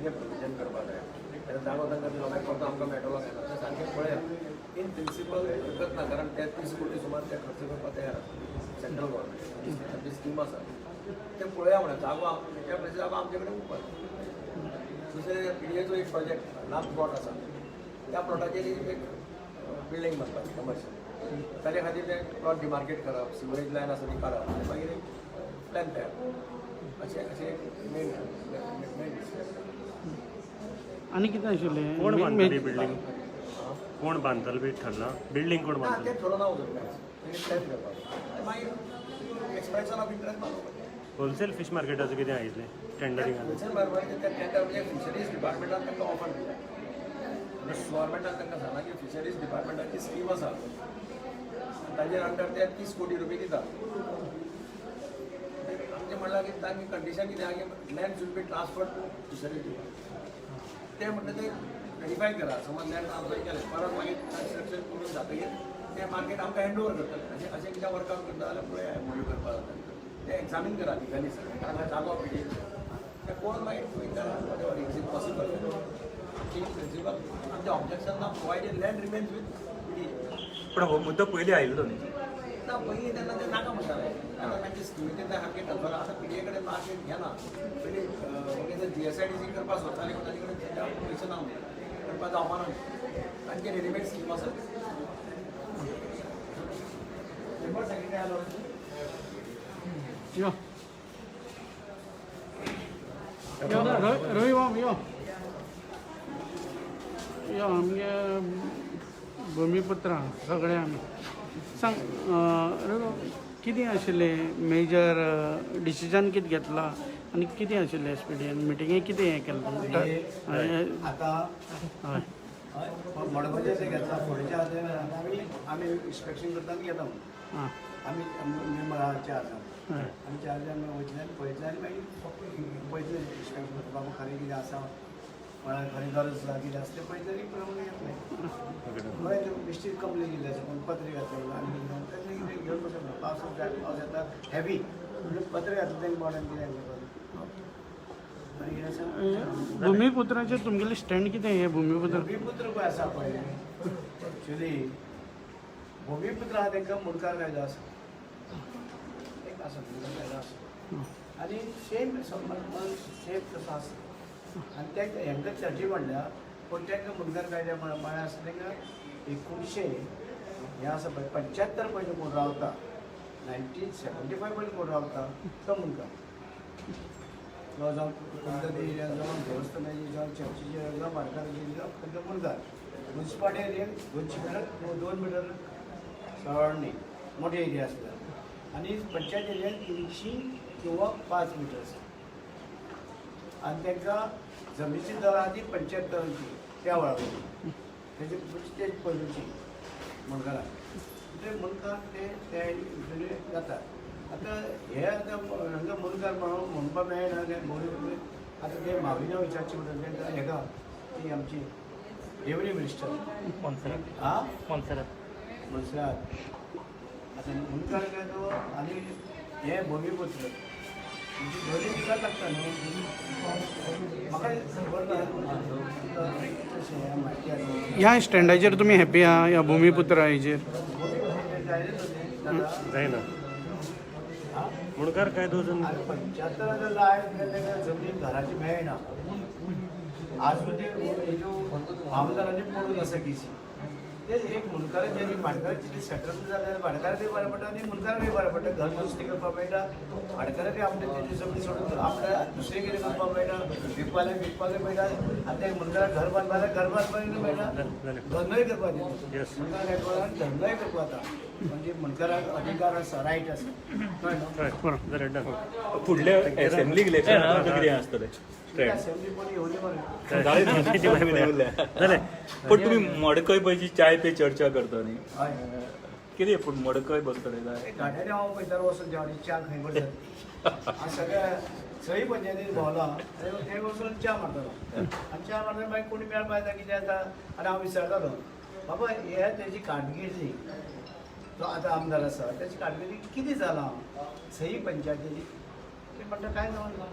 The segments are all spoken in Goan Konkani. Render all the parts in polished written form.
कितें प्रोविजन करपाक जाय, तेन्ना जागो तांकां दिलो मागीर परतो आमकां मेळटलो काय ना तें सारकें पळयात. इन प्रिंसिपल हरकत ना, कारण ते 30 कोटी सुमार ते खर्च करपाक तयार आसा सेंट्रल गव्हर्मेंट. तांची स्कीम आसा, ते पळया म्हणल्यार जागो त्या प्लेसीर जागो आमचे कडेन उरपाक. दुसरें, पीडीएचो एक प्रोजेक्ट लांब प्लॉट आसा, त्या प्लॉटाचेर एक बिल्डींग बांदपाची कमर्शियल. ताच्या खातीर ते प्लॉट डिमार्केट करप, सिवरेज लायन आसा ती काडप आनी मागीर एक प्लॅन तयार करप. अशें अशें एक मेन मेन. आनी कितें आशिल्लें? कोण बांदतली बिल्डींग? कोण बांदतलो बी ठरला बिल्डींग कोण ना. बांदतले? तें थोडो ना अजून कांयच. तेणी प्लॅन करपाक आनी मागीर एक्सप्रेशन ऑफ इंट्रस्ट मागोवपाचें. होलसेल फिश मार्केटाचें कितें आयिल्लें टेंडरिंग? होलसेल मार्केट त्या टेंडर म्हणजे फिशरीज डिपार्टमेंटान तांकां ऑफर दिल्या. गव्हर्मेंटान तांकां सांगलां की फिशरीज डिपार्टमेंटाची स्कीम आसा, ताजेर अंडर ते 30 कोटी रुपये दिता. आमचें म्हणलां की तांची कंडिशन कितें आहा की land should be transfer to fisheries department. ते म्हणटा ते वेरीफाय करा, समज लँड ट्रान्सफर केलें, परत मागीर कन्स्ट्रक्शन करून जातकीर ते मार्केट आमकां हँड ओवर करतले. अशें अशें कितें वर्कआउट करता जाल्यार पळय, एमओयू करपाक जाता, तें एग्जामीन करा लिगली सगळें, कारण हा जागो पिडी तें पळोवन मागीर तुमी करा. Whatever is it possible in principle, आमचें ऑब्जेक्शन ना, provided land remains with PDA. पण हो मुद्दो पयलीं आयिल्लो न्ही? ना, पयलीं तेन्ना ते नाका म्हणटाले, आतां तांची स्किमीचेर ते सारकें ठरवलां. आतां पीडीए कडेन मार्केट घेना. पयलीं म्हणजे जीएसआयडीसी करपाक सोदताले, पूण ताचे कडेन सद्या पयशे ना म्हणटाले, करपाक जावपा ना. तांची रेडीमेड स्कीम आसा. मेंबर सेक्रेटरी आलो. यो यो, रवी बाब, यो यो. आमगे भुमिपुत्रां सगळे आमी. सांग रवी बाब, कितें आशिल्लें मेजर डिसिजन, कितें घेतलां आनी कितें आशिल्लें एसपीडीएन मिटिंगेक, कितें हें केलें? आतां हय. मडगांवचें तें घेतला, फोंडेचें आतां आमी आमी इन्स्पेक्शन करता आनी घेता म्हणून. आमी मेंबर आहा चार जाण. आमी चार जाण वयतले आनी पळयतले आनी मागीर पळयतले, इन्स्पेक्शन करता, बाबा खरें कितें आसा, कोणाक खरें गरज आसा, कितें आसा तें पळयतले आनी प्रमाणे घेतले. बरें, ते बेश्टी कंप्लेन दिल्ली आसा, कोण पत्रे घातले आनी कितें तें कितें घेवन बसप ना. पावस जाय, पावस येता हेवी म्हणजे पत्रे घातले तांकां मोडान कितें जालें आनी कितें आसा. भुमिपुत्राचेर तुमगेलें स्टँड कितें हें भुमिपुत्र? भूमिपुत्र पळय आसा पळय, एक्चुली भूमिपुत्र आहा तांकां मुंडकार कायदो आसा, एक आसा मुंडकार कायदो आसा आनी सेम सेम तसो आसा. आनी ते हेंकां चर्ची म्हणल्या, पूण तांकां मुंडकार कायद्या म्हळ्यार आसा तांकां 1900 हें आसा पळय, 75 पयलीं कोण रावता, 1975 पयलीं कोण रावता तो मुंडकार. तो जावं पद्दती एरिया, जावं देवस्थानाची, जावं चर्चीची, जावं भाटकाराची, जावं खंयचो मुंडकार. मुन्सिपालिटी एरियान 200 मिटर, 2 मिटर सरावंडींग मोठे एरिया आसता आनी पंचायत एरियान 300 किंवा 5 मिटर आसा. आनी तांकां जमनीची दर आहा ती 75ची त्या वेळा वयली, तेजे ते पयलूची मुंडकाराक ते मुंडकार ते ते हितून जाता. आतां हे आतां हांगा मुंडकार म्हणून म्हणपाक मेळना. ते आतां ते माविना विचारचें म्हणटा तांकां, हेका ती आमची रेवन्यू मिनिस्टर. मोन्सेरात. आं. मोन्सेरात. मोन्सेरात. आतां मुंडकार काय तो आनी हे भुमिपुत्र म्हणजे दोनी दिकात लागता न्हू. म्हाका खबर ना तशें म्हायती आसा. ह्या स्टँडाचेर तुमी हॅपी आहा, ह्या भुमिपुत्रा हेजेर? दादा. जायना, मुणकार कायदो अजून आनी 75 जाय जाल्यार जमनीन घराची मेळना. आजून ते हेज्यो आमदारांनी पडून आसा केसी. ते एक मुंडकाराचे आनी भाटकाराचे ते सेटल जाल्यार भाटकाराकय बरें पडटा आनी मुंडकाराकय बरें पडटा. घर दुस्ती करपाक मेळटा, भाटकाराकय आपले तेजी जमीन सोडून आपल्या दुसरें कितें करपाक मेळटा, विकपाक विकपाकय मेळटा. आनी ते मुंडकाराक घर बांदपाक जाल्यार घर बांदपाकय मेळटा. जालें. धंदोय करपाक दिता. मुंडकार धंदोय करपाक जाता, म्हणजे मुंडकाराक अधिकार आसा, रायट आसा, कळ्ळें न्हू? हय. बरोबर. जालें, डन. फुडल्या असेंब्ली इलेक्शनाक कितें आसतलें स्टँड? असेंब्ली कोणी येवनी मरे. जालें. पण तुमी मडकय पळय चाय पे चर्चा करता न्ही? हय. कितें पूण मडकय बसतले काय? गाड्यांनी हांव पळयतालो वचून जेवण च्या खंय बसत हांव सगळ्या सगळी पंचायतीन भोंवला, थंय वचून च्या मारतालो आनी च्या मारतना मागीर कोणी मेळपा येता, कितें जाता आनी हांव विचारतालो, बाबा हे तेजी कामगिरी, तो आतां आमदार आसा तेजी कामगिरी कितें जालां सही पंचायतीची? ते म्हणटा, कांय जावना.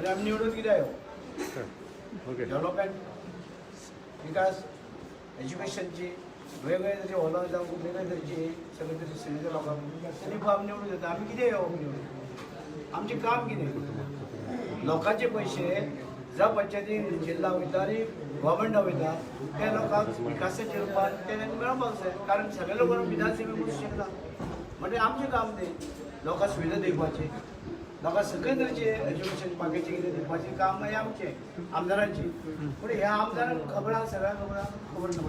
म्हणजे आमी निवडून कित्याक येवप? ओके. डेव्हलपमेंट, विकास, एज्युकेशनची वेगवेगळे तरेचे हॉलां जावं, वेगळे तरेची सगळे तरेची सुविधा लोकांक आनी आमी निवडून येता. आमी कितें येवप निवडून? आमचें काम कितें? लोकांचे पयशे जावं पंचायती जिल्ला वयता आनी गव्हर्मेंटा वयता, ते लोकांक विकासाच्या रुपान ते तांकां मेळपाक जाय, कारण सगळे लोक विधानसभेक वचूंक शकना. म्हणजे आमचें काम तें लोकांक सुविधा दिवपाची, लोकांक सगळे तरेचे एज्युकेशन बाकीचें कितें दिवपाचें काम हें आमचें आमदारांची. पूण ह्या आमदारांक खबर आसा, सगळ्यांक खबर आसा? खबर ना.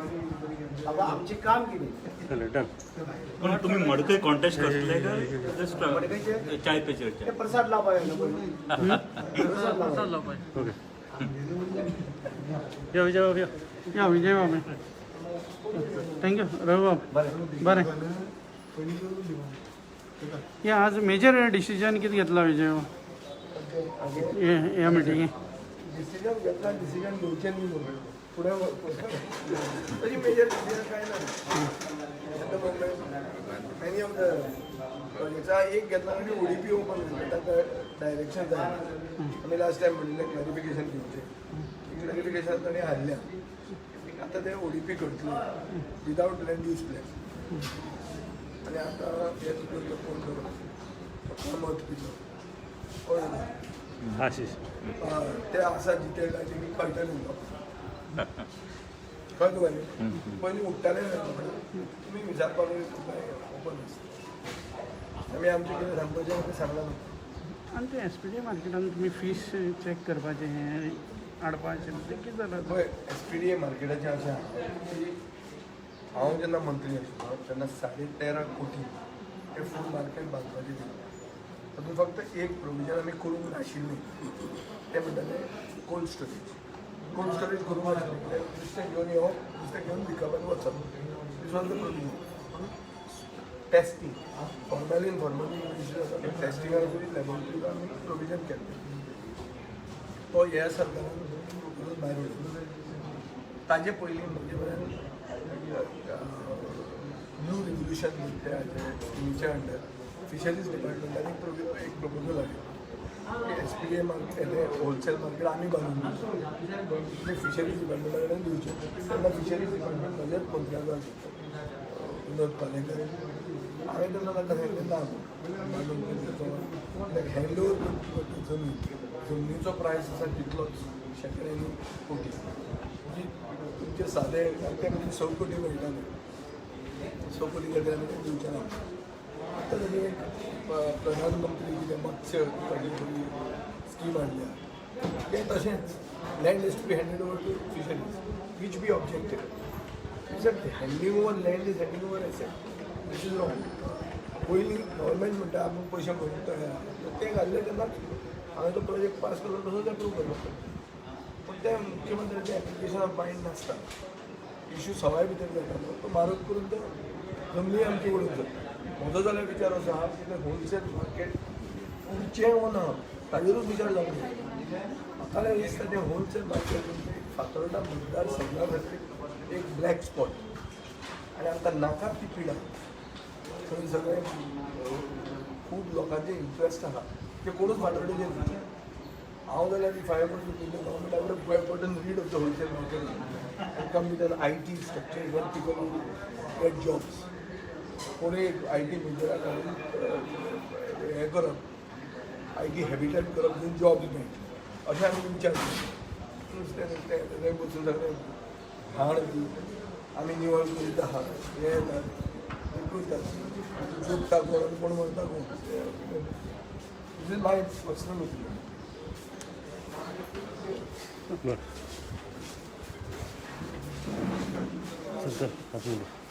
बाबा, आमचें काम कितें? चल, डन. पण तुम्ही मडकय कॉन्टेस्ट करतले काय जस्ट मडकयचे? चाय पे चर्चा? ते प्रसाद लावपाक येयलो पयलीं. प्रसाद लावपाक. ओके, यो विजय बाब, यो. या विजय बाब, thank you रवी बाब. बरें. बरें, या आज मेजर डिसिजन कितें घेतला विजय बाब ह्या मिटिंगे? डिसिजन घेतला, डिसिजन घेवचें न्ही म्हणून फुडें तशी मेजर डिसिजन कांय ना. At the moment many of the प्रोजेक्ट्सा एक घेतला आनी ओडीपी ओपन जाता, ताका डायरेक्शन जाय. आमी लास्ट टायम म्हणिल्लें क्लॅरिफिकेशन घेवचें, क्लॅरिफिकेशन ताणें हाडल्या. आतां ते ओडीपी करतले विदावट लँड यूज प्लॅन. आनी आतां हे तुजो फोन करून कामत कितें कोण आशिष. हय, ते आसा जिते काय ते कळटलें तुमकां. कळ्ळें तुका न्ही? पयलीं उठताले तुमी विचारपाक तुमकां ओपन आसता. आमी आमचें कितें सांगपाचें तें सांगलां न्हू. आनी ते एस पी डी मार्केटान तुमी फीश चॅक करपाचें हें हाडपाचें, तें कितें जालां? पळय, एस पी डी ए मार्केटाचें अशें आहा की हांव जेन्ना मंत्री आशिल्लो तेन्ना 13.5 कोटी ते फूड मार्केट बांदपाचें दिलें. तातूंत फक्त एक प्रोविजन आमी करूंक नाशिल्लें, तें म्हणटा तें कोल्ड स्टोरेज. कोल्ड स्टोरेज करूंक नाशिल्लें कित्याक नुस्तें घेवन येवप, नुस्तें घेवन विकप आनी वचप. This was the provision. Testing, formalin, formalin issue जाता, टेस्टिंगा खातीर लॅबोरेटरीक आमी प्रोविजन केल्लें. तो ह्या सरकारान करून भायर उडयलो. ताजे पयलीं म्हजे कडेन ब्लू रिव्होल्युशन म्हणटा त्या स्किमीच्या अंडर फिशरीज डिपार्टमेंटान एक प्रपोजल हाडलें की S P D A market, हें होलसेल मार्केट आमी बांदून दिवचें, तें फिशरीज डिपार्टमेंटा कडेन दिवचें. तेन्ना फिशरीज डिपार्टमेंट म्हज्याच मंत्र्याचो आशिल्लो, विनोद पालेकर. हांवें तेन्ना तांकां सांगिल्लें, ना, बांदून दिवचो कित्याक हँड ओवर करची पडटा जमीन. जमनीचो प्रायस आसा तितलोच शेंकड्यांनी कोटी. जी तुमचे सादे ते म्हणजे 6 कोटी मेळटाले, 6 कोटी खातीर आमी ते दिवचे ना. आतां ताणी एक प्रधानमंत्री कितें मत्स्य कसली तरी स्कीम हाडल्या. तें तशेंच land is to be handed over to fisheries, which we objected. Sir, handing over land is handing over asset. This is wrong. पयलीं गव्हर्मेंट म्हणटा आपूण पयशे भरूंक तयार आहा, ते घाल्ले तेन्नाच हांवें तो प्रोजेक्ट पास केलो, तसोच एप्रूव करपाक. पूण ते मुख्यमंत्र्याचें एप्लिकेशन ऑफ मायंड नासता, इशू सवाय भितर जातालो, तो मारत करून तो जमनी आमची उडोवंक सोदता. म्हजो जाल्यार विचार असो आहा की तें होलसेल मार्केट उरचें वो ना ताजेरूच विचार जावंक जाय. म्हाका जाल्यार दिसता तें होलसेल मार्केट म्हणजे फातोर्डा मतदार संघा खातीर एक ब्लॅक स्पॉट आनी आमकां नाका ती पिडा. थंय सगळें खूब लोकांचे इंट्रस्ट आहा, ते कोणूच फातोर्डेचे न्ही. हांव जाल्यार if I were to be the government, I would have gotten rid of the wholesale market and come with an IT structure where people would get jobs. कोणी एक I T मेजराक घालून हें करप, I T habitat करप, जंय जॉब्स मेळटले अशें आमी विचार केलो. नुस्तें नुस्तें थंय बसून सगळें घाण ती, आमी निवळ करीत आहा, हें येता, तें करतात, जोडटा कोण आनी कोण मरता कोण. This is my personal opinion. बरं, चल चल, 5 मिनटं.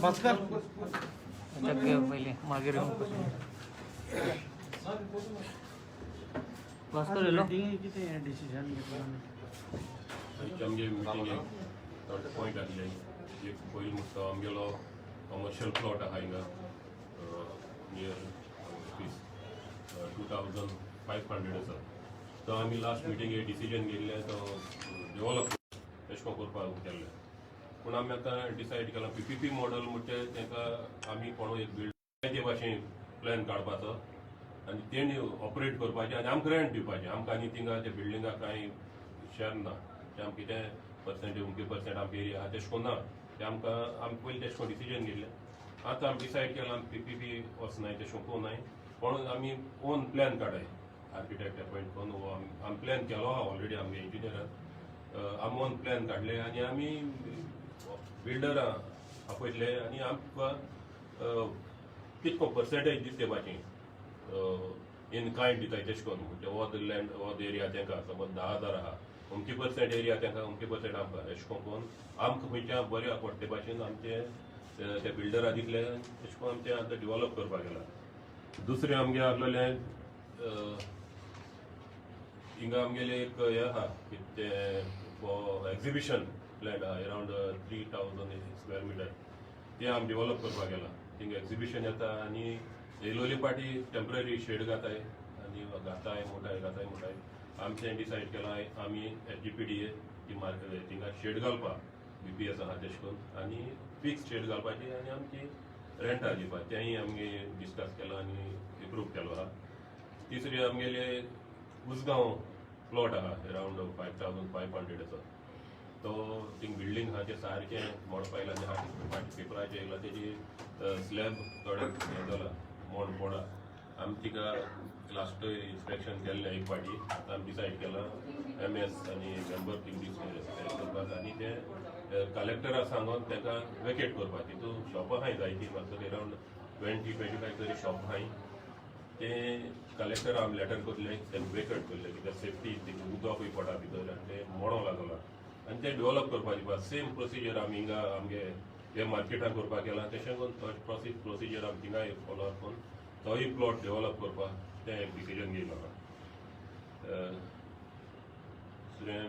भास्कर. पयलीं मागीर भास्कर येयलो. मिटिंगे कितें डिसिजन घेतला? आयचे आमगे मिटिंगेक थोडे पॉयंट आसले. एक पयलीं म्हणटा, आमगेलो कमर्शियल प्लॉट आहा हिंगा नियर ऑफीस, 2500 आसा. तो आमी लास्ट मिटिंगेक डिसिजन घेयल्लें, तो डेवलप एशें कोन्न करपाक केल्लें. पूण आमी आतां डिसायड केलां, पीपीपी मॉडल म्हणजे तांकां आमी कोणूय एक बिल्ड ते भाशेन प्लॅन काडपाचो आनी तेणी ऑपरेट करपाचें आनी आमकां रेंट दिवपाचें. आमकां आनी थिंगा त्या बिल्डिंगाक कांय शेअर ना ते आमकां कितें पर्संट, अमके पर्संट आमकां एरिया आहा तेशें कोन्न ना. ते आमकां आमी पयलीं तेशें कोन्न डिसिजन घेयल्लें. आतां आमी डिसायड केलां, आमी पीपीपी वचनाय, तेशें कोन्न नाय. म्हणून आमी ओन प्लॅन काडाय, आर्किटेक्ट अपॉयंट करून. हो आमी प्लॅन केलो आहा ऑलरेडी आमगे इंजिनियरान. आमी ओन प्लॅन काडले आनी आमी बिल्डरां आपयतले आनी आमकां कितको पर्संटेज दिता ते भाशेन इन कायंड दिताय तेशें करून. म्हणजे हो लँड, हो एरिया तांकां समज 10,000 आहा, अमकी पर्संट एरिया तांकां, अमकी पर्संट आमकां, एशें करून आमकां खंयच्या बऱ्या पडटे भाशेन आमचे ते बिल्डरा दितले. तेशें करून आमचें आतां डिवॉलप करपाक गेला. दुसरें आमगे आसलेलें, हिंगा आमगेलें एक हें आहा कितें तें, एक्झिबिशन प्लॅन आहा, around 3000 square meter. तें आमी डिवॉलप करपाक गेला. थिंगा एक्झिबिशन येता आनी येयलोली पाटी टेंपररी शेड घाताय आनी घाताय मोटाय, घाताय मोटाय. आमचें डिसायड केलां, आमी एसजीपीडीए ती मार्केट थिंगा शेड घालपा, बीपीएस आहा तेशें करून, आनी फिक्स शेड घालपाची आनी आमची रेंटा दिवपा. तेंय आमगे डिस्कस केलां आनी एप्रूव केलो आहा. तिसरी आमगेले उसगांव प्लॉट आहा, अरावंड 5500 आसा तो. थिंग बिल्डींग आहा, ते सारकें मोडपा येयला आनी फाटीं पेपराचेर येयला, तेजी स्लॅब थोडे हें जाला, मोड पडा. आमी तिका लास्ट इन्स्पेक्शन केल्लें एक फावटी. आतां आमी डिसायड केलां, एमएस आनी मेंबर थिंग करपाक आनी ते कलेक्टराक सांगून ताका वेकेट करपाक. तितून शॉपां आहाय जायतीं, म्हाका अरावंड 20-25 तरी शॉप आहाय. ते कलेक्टर आमी लेटर करले, ते वेकेट करले, कित्याक सेफ्टी, उदकूय पडा भितर आनी ते मोडोंक लागला आनी ते डेवलप करपाक दिवपा. सेम प्रोसिजर आमी हिंगा आमगे हे मार्केटान करपाक केलां, तशें करून तोच प्रोसिजर आमी थिंगाय फॉलो अप करून तोय प्लॉट डेवलप करपाक तें एक डिसिजन घेयलो आहा. दुसरें,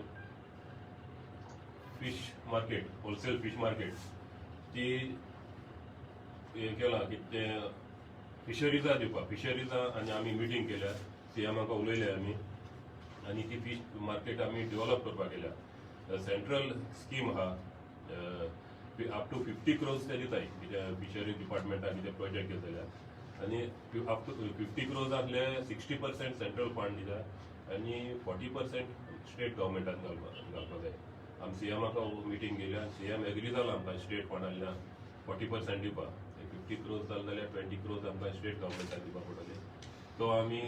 fish market, wholesale fish market ती हें केलां की तें फिशरीजा दिवपाक. फिशरीजा आनी आमी मिटींग केल्या, सीएमाक उलयले आमी आनी ती फीश मार्केट आमी डेवलप करपाक गेल्या. सेंट्रल स्कीम आहा, अप टू 50 क्रोर्स ते दिताय. कितें फिशरी डिपार्टमेंटान कितें प्रोजेक्ट घेतले जाल्यार आनी अप टू 50 क्रोर्सांतले 60% सेंट्रल फंड दिता आनी 40% स्टेट गव्हर्मेंटान घालपाक घालपाक जाय. आमी सीएमाक मिटींग गेल्या, सीएम एग्री जाला आमकां स्टेट फंडांतल्यान 40% दिवपाक. 50 क्रोर्स जाले जाल्यार 20 क्रोर्स आमकां स्टेट गव्हर्मेंटान दिवपाक पडटले. तो आमी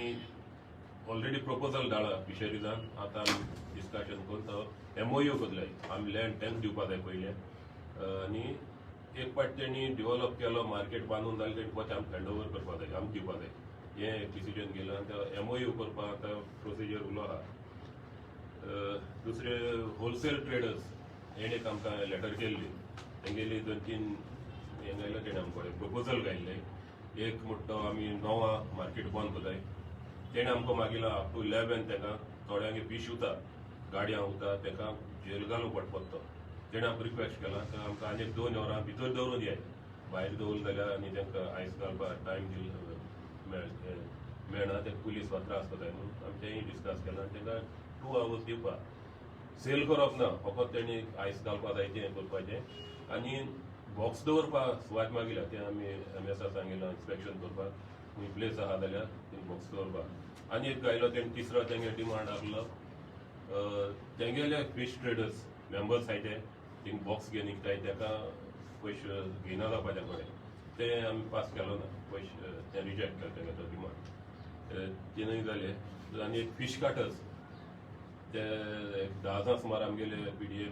ऑलरेडी प्रपोजल धाडला फिशरीजान. आतां आमी डिस्कशन करून तो एमओयू करले. आमी लँड तांकां दिवपा जाय पयलें आनी एक पाट तेणी डेव्हलप केलो, मार्केट बांदून जालें, तेणी परतें आमकां हँड ओवर करपा जाय, आमकां दिवपा जाय. हें एक डिसिजन घेयलां आनी तो एमओयू करपाक आतां प्रोसिजर उलो आहा. दुसरे, होलसेल ट्रेडर्स हेणे एक आमकां लेटर केल्ली. तेंगेली दोन तीन हें घायलें तेणें, आमकां कडेन प्रपोजल घायल्लें. एक म्हणटा तो, आमी णवां मार्केट बंद करताय. तेणें आमकां मागिलां अप टू 11. ताका थोड्यांक फीश उरता, गाडयां उरता, ताका जेल घालूंक पडटा तो. तेणें आमकां रिक्वेस्ट केलां तर आमकां आनी एक 2 वरां भितर दवरून दियाय. भायर दवरलें जाल्यार आनी तांकां आयस घालपाक टायम दिल मेळना, ते पुलीस वा त्रास करताय म्हणून आमी तेंय डिस्कस केलां आनी तांकां 2 आवर्स दिवपाक. सेल करप ना, फकत तेणी आयस घालपा जाय तें करपाचें आनी बॉक्स दवरपाक सुवात मागिल्या. तें आमी एमएसा सांगिलां, इन्स्पेक्शन करपाक खंय प्लेस आहा जाल्यार थंय बॉक्स दवरपाक. आनी एक गायलो तेणें, तिसरो तेंगे डिमांड आहलो, तेंगेले फीश ट्रेडर्स मेंबर्स आहाय ते थिंग बॉक्स घेवन विकताय, तेका पयशे घेयना जावपा तें कडेन. ते आमी पास केलो ना पयशे, ते रिजेक्ट केलो तेंगे तो डिमांड. तिनूय जाले. आनी एक फीश कार्टर्स, ते एक 10,000 सुमार आमगेले पीडीए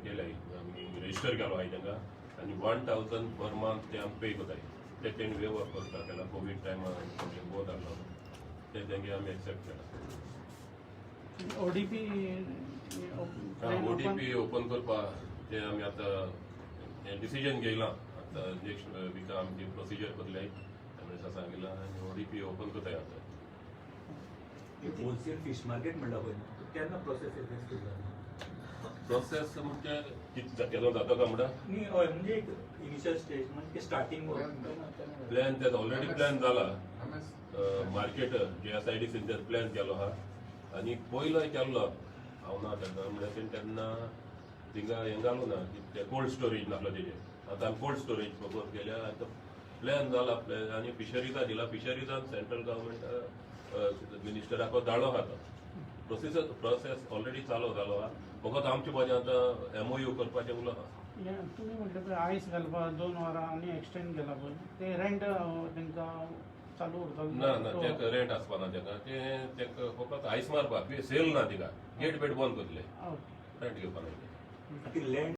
केले, आमी रजिस्टर केलो आहाय तांकां आनी 1000 पर मंथ ते आमी पे करताय. ते तेणी वेव ऑफ करपाक केला, कोवीड टायमार बहुत आहलो, ते तेंगे आमी एक्सेप्ट केला. ओडीपी? ओडीपी ओपन करपाक ते आमी आतां डिसिजन घेयलां. आतां नेक्स्ट विका आमची प्रोसिजर करले, एमएसा सांगिलां आनी ओडीपी ओपन करताय आतां. होलसेल फिश मार्केट म्हणला पळय न्हू, केन्ना प्रोसेस सुरू जाली? प्रोसेस म्हणजे कित केदो जाता काय म्हणटा? न्ही हय, म्हणजे एक इनिशियल स्टेज म्हणजे स्टार्टिंग. प्लॅन त्यात ऑलरेडी प्लॅन जाला. Market J S I D scene plan केलो आहा आनी पयलो केल्लो हांव ना तेन्ना, म्हणल्यार तेणें तेन्ना थिंगा हें घालूं ना की ते कोल्ड स्टोरेज नासलो तेजेर. आतां आमी कोल्ड स्टोरेज प्रपोज केल्या. आतां प्लॅन जाला, प्लॅन आनी फिशरीजा दिला. फिशरीजान सेंट्रल गव्हर्मेंट मिनिस्टराक धाडलो आहा. तो प्रोसेस प्रोसेस ऑलरेडी चालू जालो आहा. फकत आमचे म्हजें आतां एमओयू करपाचें उरलो आहा. हें तुमी म्हटलें पळय आयस घालपाक 2 वरां आनी एक्सटेंड केला पळय, ते रेंट तांकां चालू उरतलो? ना ना, तेका रेंट आसपा ना तेका. ते तेका फकत आयस मारपाक, सेल ना. तिका गेट बेट बंद करतले. ओके. रेंट घेवपा ना. लँड.